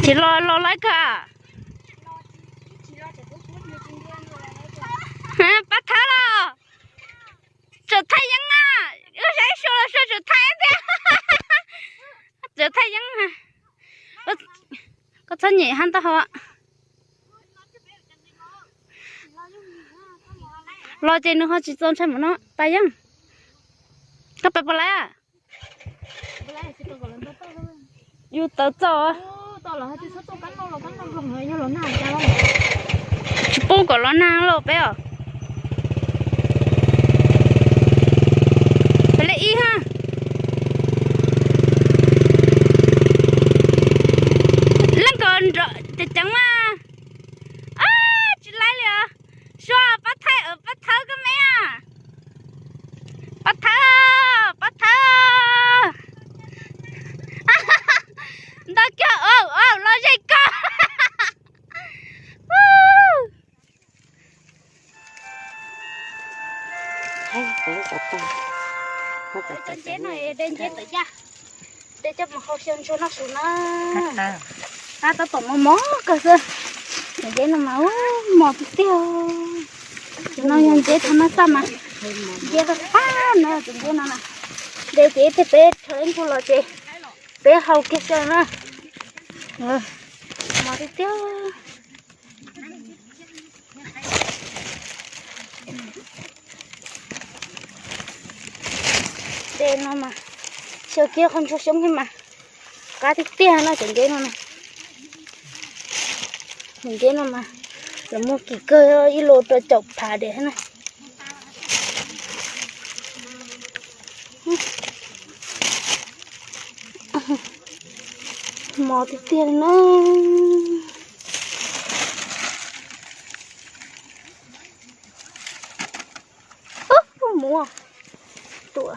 Tsis los los lawv kawg. Pab thawb los. Txawm thaij yeeb na. Wb saib ib suab los suab txawm thaij thiab. Txawm thaij yeeb. Koj txhob nyem hab ntaub hau. Los ces nws ho tsis txaus ntshai mus no pab yeeb. Koj pab puas lawv? Yus tawv txaus. Tsis pub kom los nag lauj peb os. Peb le ib ha. Leej ko nrov ceev ceev mas. Tsis laib li os. Suav pab thawb, pab thawb koj me. Pab thawb, pab thawb. Ntau kiag, los ze koj. Cov nceb no de nceb tawm yaj, de coj mus hau xyaw ntsuag noj su na. Tab tom mos mos kawg xwb. Cov nceb no mas mos tiag tiag. Cov no yog nceb thab mab xaj mas nceb qab qab na, cov nceb no na. De ces ib pliag peb rhawv ib nqug los ces peb hau kiag xyaw na. Mos tiag tiag. De no mas xyaw kiag qhov ntsuag xyoob thiab mas qab tiag tiag no cov nceb no na. Cov nceb no mas lawv muag kim kawg ib lus rau caum phav diam na. Mos tiag tiag li na. Ub, muab tua.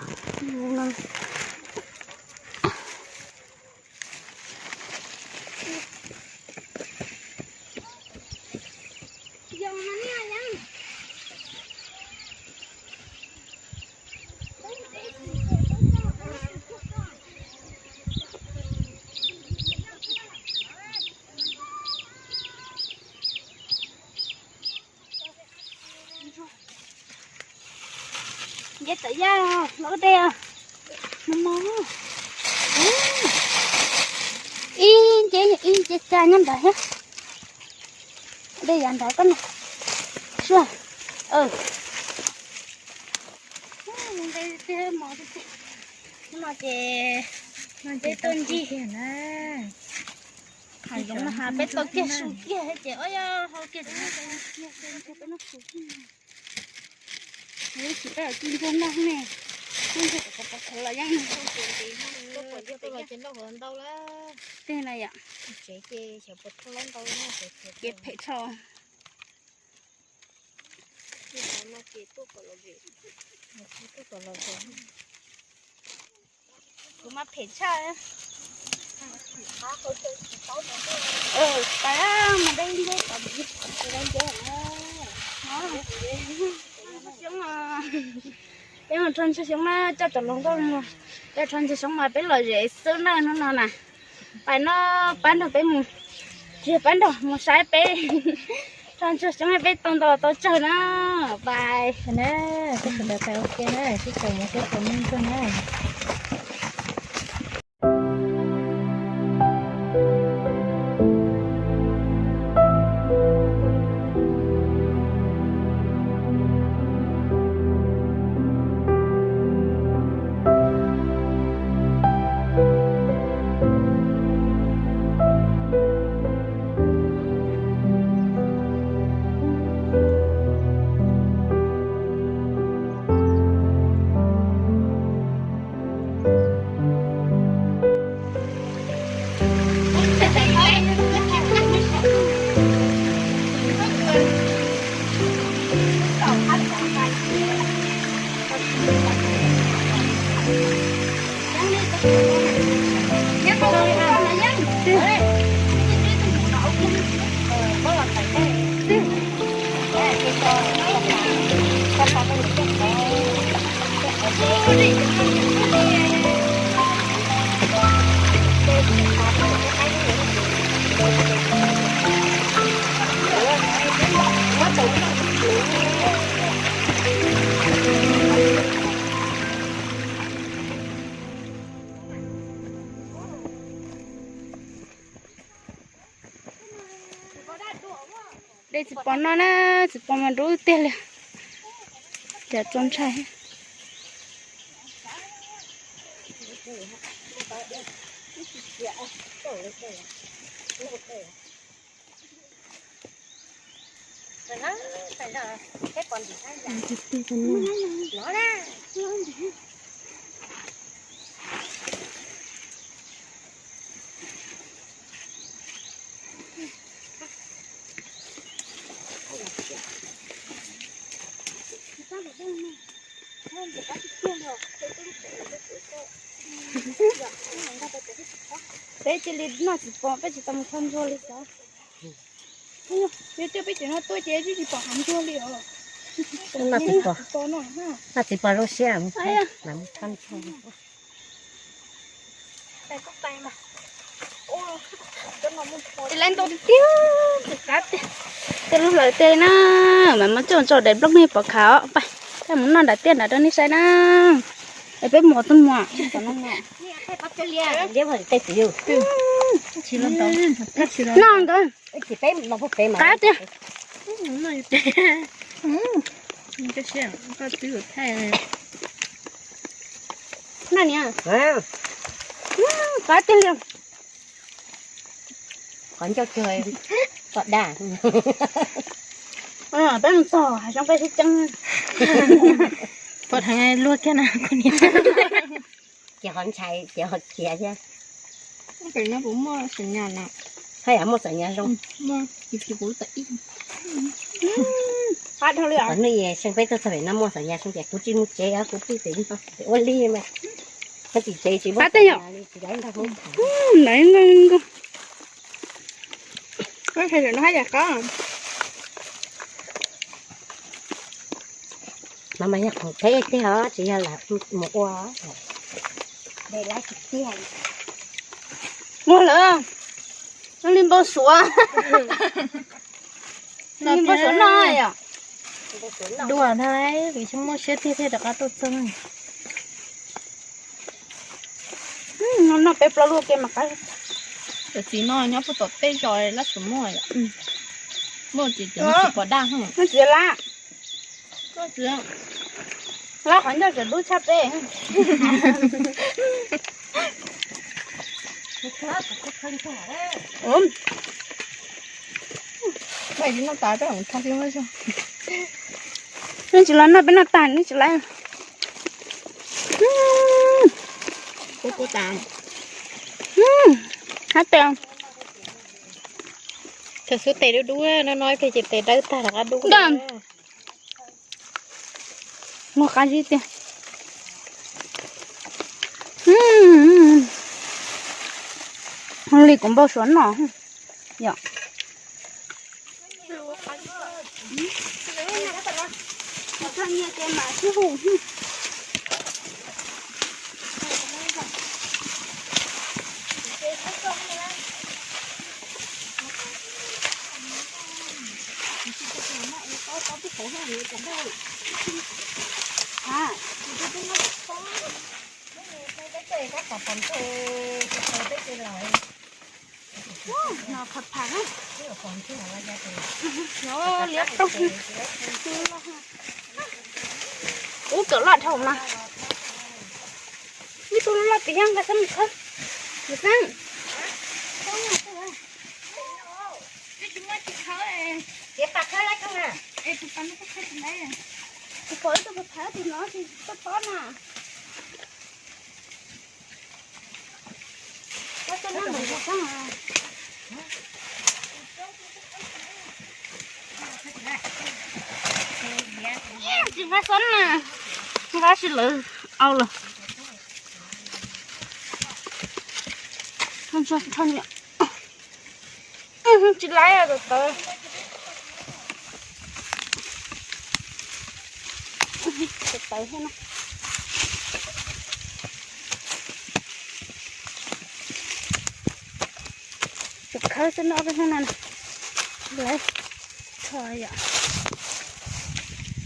Nceb tawm yaj los dej. Mus mos. Ib nceb ib nceb cag nyob ntawd thiab. Dej yav ntawd koj na. Suab. Nqe tiag mos tiag. Hnub no ces peb tuaj ncig. Hav zoov no has peb tau kiag su kiag ces ob yog hau kiag. Peb noj su kiag. Tsis peb ci ntsuag noj ne. Ntsuag kom pov khawv los yeej. Tej na yom. Ces phem tshaj. Kuv mas phem tshaj. Pab mus dej nceb tom ntsis. Peb mus rho ntsuag xyoob na, coj cov hluas nkauj no, coj rho ntsuag xyoob mas peb lom zem xwb na hnub no na. Pais no pab nrog peb mus, tsis pab nrog mus saib peb rho ntsuag xyoob peb tau ntau tau tsawg na. Pais na, peb sawv daws pais ua ke na, sib koom mus sib koom noj ntsuag na. Txiv pos no na, txiv pos mas nrub tiag li. Cas tso ntshai. Peb cia li noj txiv pos, peb tsis tau mus txog ntsuag li xyov. Yog coj peb cov no tuaj ces twb tsis pom hav ntsuag li os. Noj txiv pos, noj txiv pos zoo siab, lam mus txog ntsuag. Lawv ntau tiag tiag, qab tiag. Tej lub hlawv tej na, mas muab coj tso daim nplooj nej pom khav os. Pab, peb mus noj nram tiaj nram rau nej saib na. Es peb mus tus muam. Noj ntawd. Qab tiag. Noj niam. Qab tiag li. Qhov ncauj cuag pom daj. Peb mus txog hav zoov peb sib ceeb. Pom dheev luag kiag na kuv niam. Ces ho ntshai ces ho khiav thiab. Pem no kuv muaj xam nyas na. Haj yam muaj xam nyas zoo. Qab dhau li os. Qhov nej seem peb tuaj txog pem no muaj xam nyas zoo tias kuv tsis mus tsev os, kuv pw pem no ua li mas. Koj tim tsev tsis muaj xam nyas li tsis dai ntag. Nqaij nqaij nqaij. Haj yam qab. No mas yog khoom teb tiag os, tsis yog lam mus ua. Muag lawm, zoo li npau suav. Li npau suav noj yom. Dua na, vim muaj siab tiag thiaj rov qab tuaj txog. No noj peb plaub lub ke mas qab. Cov txiv no nyob puag tom tej zos lab xus muaj yom. Muaj txiv txiv no tsis pom daj. Noj txiv lab. Lab qhov ncauj tseem dub tshaj peb. Nej tsis los noj peb noj tag, nej tsis lais. Hab tes. Thaum xub tes dub dub no, no ib pliag ces tes dawb tag rov qab dub. Muag qab zib tiag. Li kuv npau suav noj yom. Liab rau. Ub, kawm loj dhau mas. Ib tug loj loj pem yog nqa xab mus khawb. Mus xab. Tus pom ib tug phav tus no tsis tau pob na. Tsis nqa xab na, nqa si lawv au lawm. Tsis laiv tawv. Tawv thiab no. Tus khawb xwb no, ob peb hnub no lawv tho yom.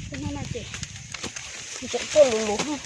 Tus hnub no ces tseem tuaj lus lus.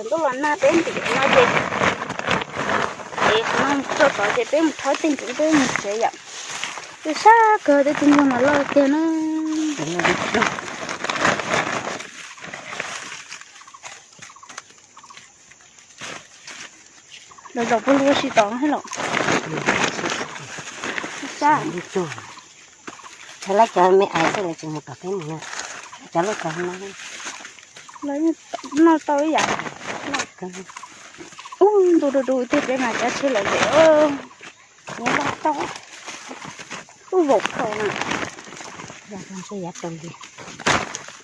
Lub los nag peb ntim no ces, es qhov no tso tod ces peb mus rho tej ntsuv peb mus tsev yom. Twb sab kawg, tej tus ntsuag mas loj tiag na. Los zaum puag lub ua si tod thiab los. Sab. Thaum lawv cov me ais xwb lawv tsis mus tom peb mus na. Cov loj cov no. Lawv noj tau ib yam. Ub, ntu du du tiag peb mas cov tsheb lawm ces nyob loj tau. Ub, vaum khau na. Yog ntshe yav tau li.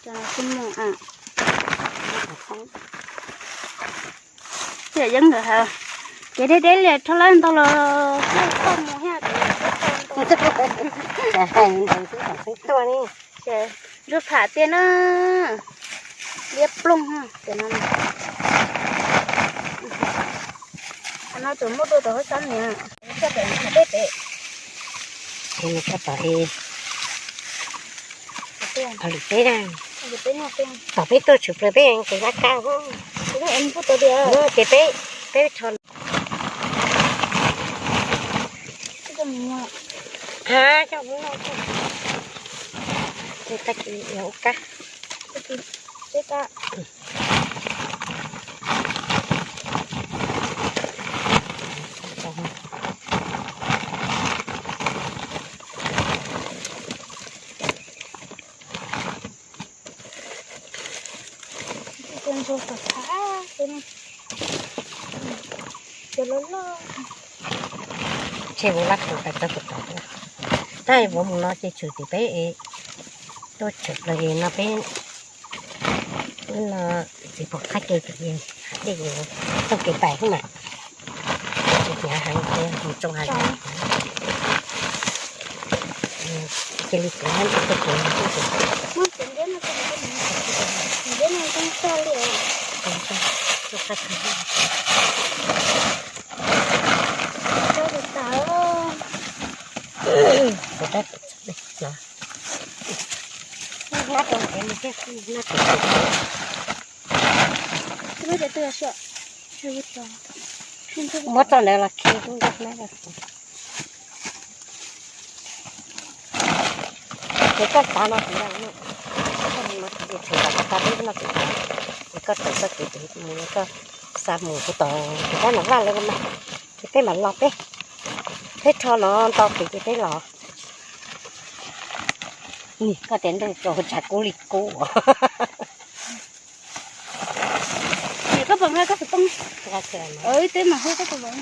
Cov no xwb mus a. Yam yeeb ntawd ha. Kev deb deb li rho lawm ntau los tau mus thiab. Hais ntawd xwb kom xeeb tuaj ne. Ces ntsuag pham tiag na. Liab ploog tias no. Qhov no tseem muaj dua tom huab sab niag. Coj pem qhov deb pem. Ces nws tso tom, tom lwm peb na. Tom peb tuaj tshwm plaws peb ces lab kab. Ces peb, peb rho. Ha, coj mus noj. Ces tag kis ua kab. Cov ntsuag tom thab, cov loj loj. Ntshe vauv lab tus pais tau tus tom. Tab vauv mus no ces tshwm tim peb, tuaj tshwm plaws no peb. Wb no txiv pom qab ke ces hais dej es txoj kev pais xwb mas. Tsis tias heev, mus tsoo heev. Cia li kuv hab ntawm txoj kev xwb. Kuv rab tawm txog li no. Nab rau kev li thiab, nab rau kev. Muab txoj ntawd los khi lub nrab nab. Ces koj tav no kuv los no, koj mus no kuv tseem los koj tau peb no kuv, ces koj tawm txoj kev ces mus, koj xa mus kuv tom kuv rab nam vaj lawm mas, ces peb mam los peb, peb rho no ntau kev ces peb los. Koj tias ntuj tsaus tshav kub li kub. Koj pom nqa koj xov tooj. Teb mas hu koj tus vauv.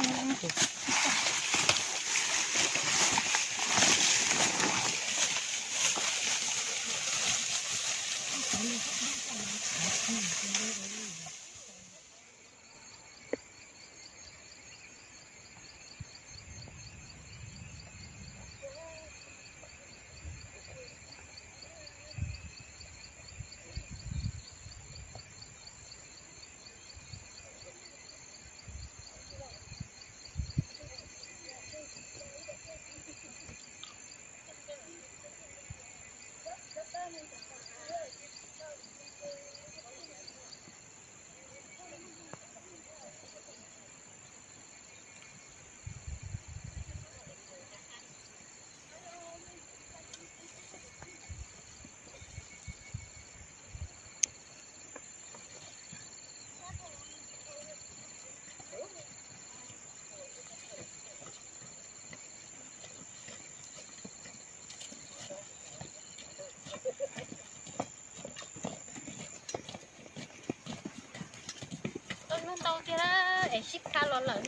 Tau ntau tiag es sib kha los lawm.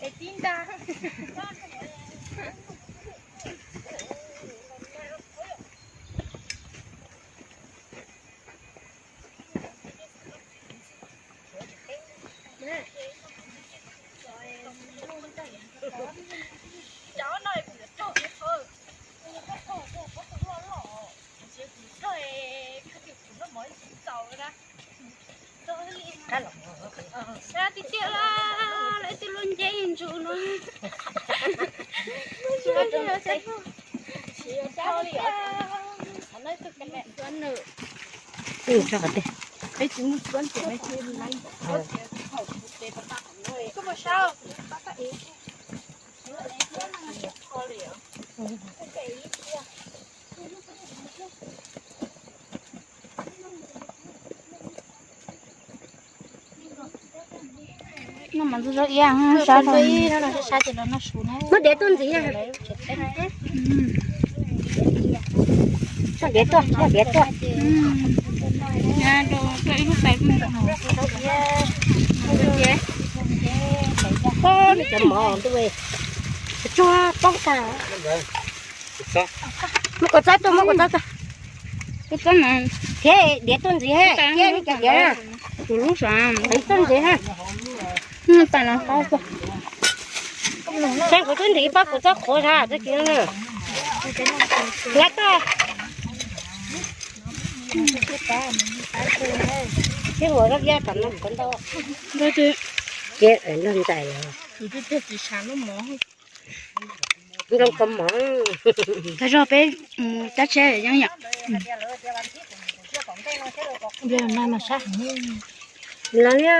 Es tib nta. Sab tiag tiag, lawv twb luaj nceb ntsus no. Ui, tso qhov twg? Noj mas ntxub zog ib yam, sab rau. Muab diav tuaj ntxiv na. Muab diav tuaj, muab diav tuaj. Cov mov ntuj, tsuag poob tag. Muab kua txob tuaj, muab kua txob tuaj. Thiab diav tuaj ntxiv, thiab cov diav na. Tus lub sav tuaj ntxiv ha. Tais los qab tuaj. Xeeb kuv twb ntim ib pob kua txob qhuav sav txoj kev no. Yog toj. Sib huas zog yaj tom no kuv ntau. Ces nrog ntais los. Nrog kua mov. Tag zog peb mus tab tsheb yeej yom. Los li.